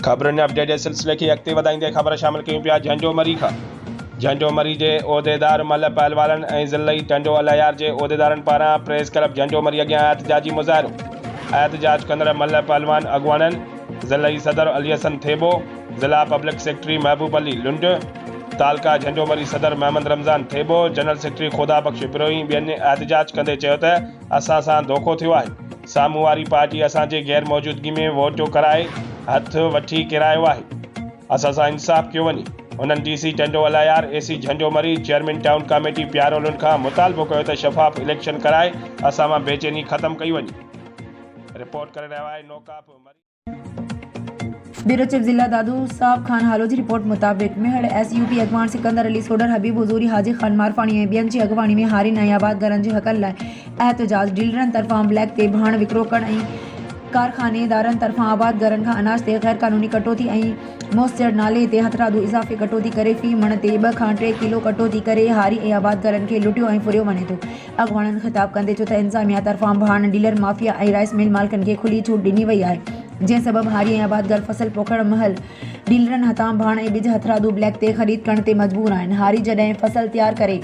خبرن اپڊيٽ جي سلسلي کي اڳتي وڌائيندي خبر شامل ڪيون پيا جهنڊو مري کان. جهنڊو مري جي عهديدار ملهه پهلوانن ۽ ضلعي ٽنڊو الهيار جي عهديدارن پاران پريس ڪلب جهنڊو مري اڳيان احتجاجي مظاهرو. احتجاج ڪندڙ ملهه پهلوان اڳواڻن ضلعي صدر علي حسن ٿيٻو، ضلع پبلڪ سيڪريٽري محبوب علي لنڊ، تعلقه جهنڊو مري صدر محمد رمضان ٿيٻو، جنرل سيڪريٽري خدا بخش بروهي ٻين احتجاج ڪندي چيو ته اسان سان دوکو ٿيو آهي، سامهون واري پارٽي اسان جي غير موجودگي ۾ ووٽ ڪرائي هٿ وٺي ڪيرايو آهي، اسان سان انصاف ڪيو وڃي. هنن D C Tando Allahyar, A C Jhando Marri, chairman town committee Pyaro Lund کان مطالبو ڪيو ته شفاف اليڪشن ڪرائي اسان مان بيچيني ختم ڪئي وڃي. رپورٽ ڪري رهيو آهي نوڪاپ مري. بيورو چيف ضلع دادو صاحب خان هالو جي رپورٽ مطابق ميهڙ ايس يو پي اڳواڻ سڪندر علي سوڍر، حبيب حضوري، حاجي خان مارفاڻي ۽ ٻين جي اڳواڻي ۾ هارين ۽ آبادگارن جي حقن لاء احتجاج، ڊيلرن طرفان بليڪ تي ڀاڻ وڪرو ڪرڻ ۽ ڪارخانيدارن طرفان آبادگارن کان اناج تي غيرقانوني ڪٽوتي ۽ موئسچر نالي تي هٿرادو اضافي ڪٽوتي ڪري في مڻ تي ٻه کان ٽي ڪلو ڪٽوتي ڪري هاري ۽ آبادگارن کي لٽيو ۽ ڦريو وڃي ٿو. اڳواڻن خطاب ڪندي چيو ته انتظاميا طرفان ڀاڻ ڊيلر مافيا ۽ رائيس مل مالڪن کي کلي ڇوٽ ڏني وئي آهي جنهن سبب هاري ۽ آبادگار فصل پوکڻ مهل ڊيلرن هٿان ڀاڻ ۽ ٻج هٿرادو بليڪ تي خريد ڪرڻ تي مجبور آهن هاري جڏهن فصل تيار ڪري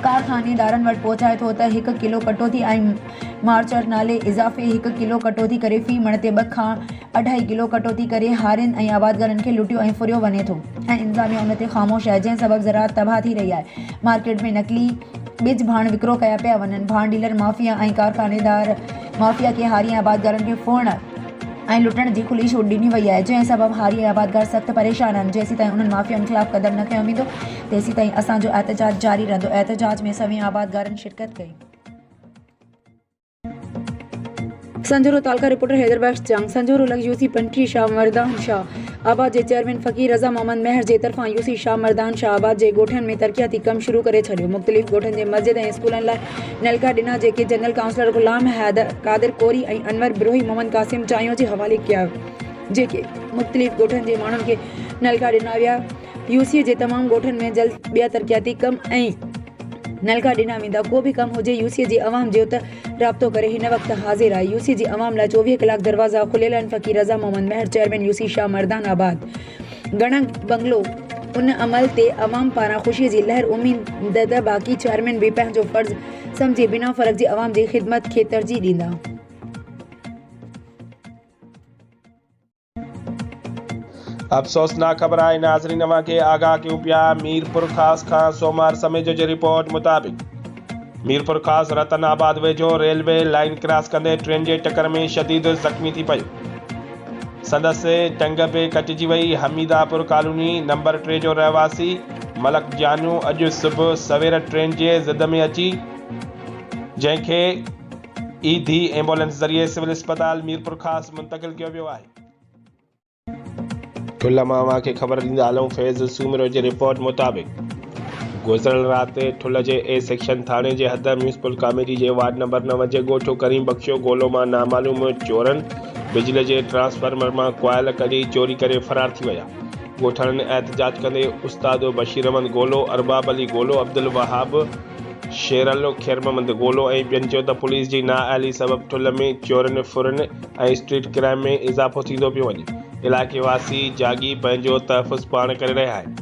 ڪارخانيدارن وٽ پهچائي ٿو ته هڪ ڪلو ڪٽوتي ۽ مارچر نالي اضافي هڪ ڪلو ڪٽوتي ڪري في مڻ تي ٻه کان اڍائي ڪلو ڪٽوتي ڪري هارين ۽ آبادگارن کي لٽيو ۽ ڦريو وڃي ٿو ۽ انتظاميا ان تي خاموش آهي جنهن سبب زراعت تباهه ٿي رهي آهي مارڪيٽ ۾ نقلي ٻج ڀاڻ وڪرو ڪيا پيا وڃن ڀاڻ ڊيلر مافيا ۽ ڪارخانيدار مافيا کي هاري ۽ آبادگارن کي ڦرڻ ۽ لٽڻ جي کلي ڇوٽ ڏني وئي آهي جنهن سبب هاري ۽ آبادگار سخت پريشان آهن جيسيتائين انهن مافيائن خلاف قدم نه کنيو ويندو تيسيتائين اسان جو احتجاج جاري رهندو احتجاج ۾ سوين آبادگارن شرڪت ڪئي. سنجهورو تعلقه رپورٽر حيدر بخش جنگ سنجهورو لڳ يوسي 35 شاهه مردان شاهه آباد جي چيئرمين فقير رضا محمد مهر جي طرفان يوسي شاهه مردان شاهه آباد جي ڳوٺن ۾ ترقياتي ڪم شروع ڪري ڇڏيو مختلف ڳوٺن جي مسجد ۽ اسڪولن لاء نلڪا ڏنا جيڪي جنرل ڪائونسلر غلام حيدر قادر ڪوري ۽ انور بروهي محمد قاسم چانهيو جي حوالي ڪيا جيڪي مختلف ڳوٺن جي ماڻهن کي نلڪا ڏنا ويا يو سي جي تمام ڳوٺن ۾ جلد ٻيا ترقياتي ڪم ۽ نلڪا ڏنا ويندا ڪو به ڪم هجي يو سي جي عوام جو ته رابطو ڪري هن وقت حاضر آهي يو سي جي عوام لاء 24 ڪلاڪ دروازا کليل آهن فقير رضا محمد مهر چيئرمين يو سي شاهه مردان آباد گڻڪ بنگلو ان عمل تي عوام پاران خوشي جي لهر اميد ته باقي چيئرمين به پنهنجو فرض سمجهي بنا فرق جي عوام جي خدمت کي ترجيح ڏيندا. افسوسناڪ خبر آهي ناظرين اوهان کي آگاهه ڪيون پيا ميرپورخاص کان سومار سميجو جي رپورٽ مطابق ميرپورخاص رتن آباد ويجهو ريلوي لائين ڪراس ڪندي ٽرين جي ٽڪر ۾ شديد زخمي ٿي پيو سندس ٽنگ به ڪٽجي وئي حميداپور ڪالوني نمبر 3 جو رهواسي ملڪ جانو اڄ صبح سوير ٽرين جي زد ۾ اچي جنهن کي ايڌي ايمبولينس ذريعي سول اسپتال ميرپورخاص منتقل ڪيو ويو آهي. ٺلهه مان اوهان کي خبر ڏيندا هلون فيض سومرو جي رپورٽ مطابق گذريل رات ٺلهه جي اي سيڪشن ٿاڻي جي حد ميونسپل ڪاميٽي جي وارڊ نمبر 9 جي ڳوٺ ڪريم بخشو گولو مان نامعلوم چورن بجلي جي ٽرانسفارمر مان ڪوائل ڪڍي چوري ڪري فرار ٿي ويا ڳوٺاڻن احتجاج ڪندي استاد بشير احمد گولو، ارباب علي گولو، عبدالوهاب شيرل، خير محمد گولو ۽ ٻين چيو ته پوليس جي نااهلي سبب ٺلهه ۾ چورين، ڦرن ۽ اسٽريٽ ڪرائيم ۾ اضافو ٿيندو پيو وڃي، علائقي واسي جاڳي پنهنجو تحفظ پاڻ ڪري رهيا آهن.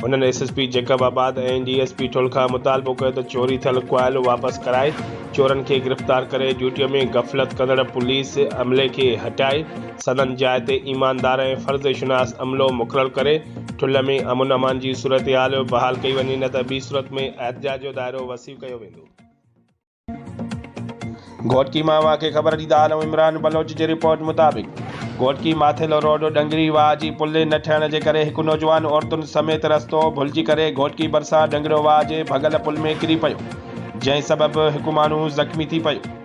هنن S S P Jacobabad ۽ D S P Thul کان مطالبو ڪيو ته چوري ٿيل ڪوائل واپس ڪرائي چورن کي گرفتار ڪري ڊيوٽي ۾ غفلت ڪندڙ پوليس عملي کي هٽائي سندن جاء تي ايماندار ۽ فرض شناس عملو مقرر ڪري ٺلهه ۾ امن امان جي صورتحال بحال ڪئي وڃي نه ته ٻي صورت ۾ احتجاج جو دائرو وسيع ڪيو ويندو. گهوٽڪي مان اوهان کي خبر ڏيندا هلون عمران بلوچ جي رپورٽ مطابق گهوٽڪي ماٿيلو روڊ ڏنگري واهه جي پل نه ٺهڻ جي ڪري هڪ نوجوان عورتن سميت رستو ڀلجي ڪري گهوٽڪي ڀرسان ڏنگرو واهه جي ڀڳل پل ۾ ڪري پيو جنهن سبب هڪ ماڻهو زخمي ٿي پيو.